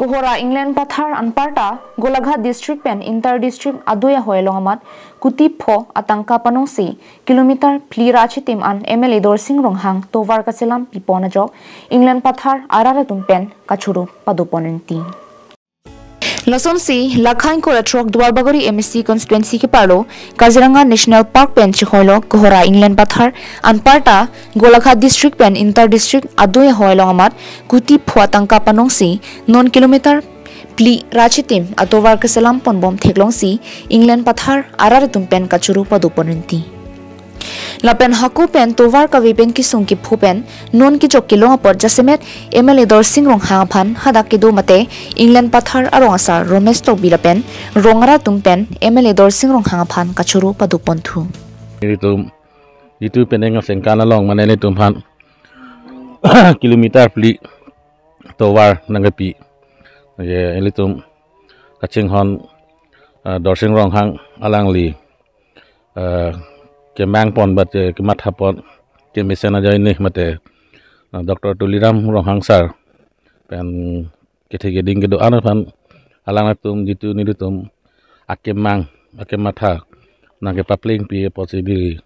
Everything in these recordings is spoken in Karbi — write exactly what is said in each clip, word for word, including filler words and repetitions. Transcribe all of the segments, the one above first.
Kohora England Pathar anparta Golaghat district pen inter district adui ahoi along amat kuti pho atangka panongsi kilometer phli ra chitim an M L A Dorsing Ronghang tovar kachelam pipon ajok England Pathar arat atum pen kachoro padopon rinti. Lasonsi, Lakhain Koratrok Duarbagori M A C constituency keparlo Kaziranga National Park pen chihoilo Kohora England Pathar anparta Golaghat district pen inter district adui ahoi along amat kuti pho atangka panongsi non kilometer phli ra chitim atovar kachelam ponbom theklongsi England Pathar arat atum pen kachoro padopon rinti. Lapen hako pen tovar kave pen kisung kipho pen non kejok kelong apot jasemet M L A Dorsing Ronghang aphan hadak kedo mate England Pathar arong asar Romesh Tokbi lapen rong arat atum pen M L A Dorsing Ronghang aphan kachoro padopon thu. Ilitum itu peneng asengkan along mane ilitum aphan kilometer phli tovar nangkepi. Ye ilitum kachinghon, eh, Dorsing Ronghang alangli, eh, kemang pon bat, eh, kematha pon kemesen ajoine mate, eh, Doctor Tuliram Ronghang sir pen kethe keding kedo-an aphan alangtum jitu nelitum akemang akematha nangkepaplengpi apotsi neli,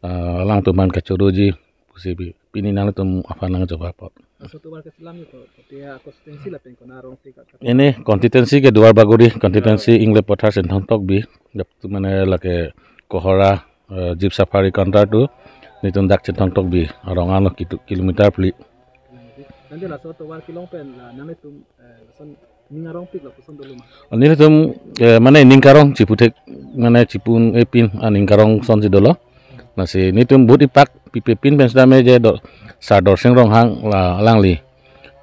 eh, alangtum aphan kachoroji pusi pi-, pini nangtum aphan nangchoba apot. Laso tovar kachelam ko, ko tia constituency lapen kona arong si ka, ka- Ini constituency ke Duarbagori, constituency England Pathar Chinthong Tokbi, dap tu mane lake Kohora, eh, Jeep Safari Counter tu, nelitum dak Chinthong Tokbi arong ano kitu kilometer phli. Nanti laso tovar kelong pen, la, nanglitum, eh, lason ning arong pik lapuson dolo ma? Nelitum, eh, mane ning karong chiputhek, mane chipun epin, ah, ning karong sonsi dolo. Lasi nelitum vote ipak pipe pin pen sitame je do, Sir Dorsing Ronghang la alangli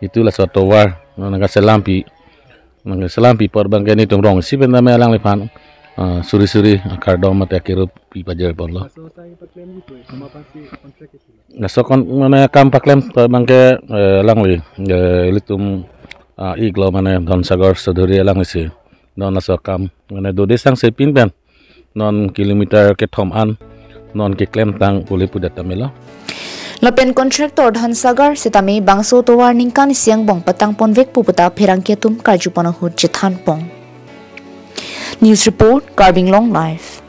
itu laso tovar nangkachelampi, nangkachelampi apot abangke nelitum rong isi pen tame alangliphan, ah, suri suri akardom mate akero pi pajir ponlo. Laso sai paklem gitu, sama pasi kontrak itu. Laso kon mane kam paklem abangke, eh, alangli, eh, ilitum, ah, iklo mane Dhonsagar Chaudhary alanglisi non laso kam mane dode sangse pin pen non kilometer kethom an non keklemtang pu le pudet tame lo. Lapen contractor Dhonsagar sitame bangso tovar ningkan isi angbong patang ponvek pu puta pherangke atum karju pon ahut chethan pon. News report, Karbi Anglong Live.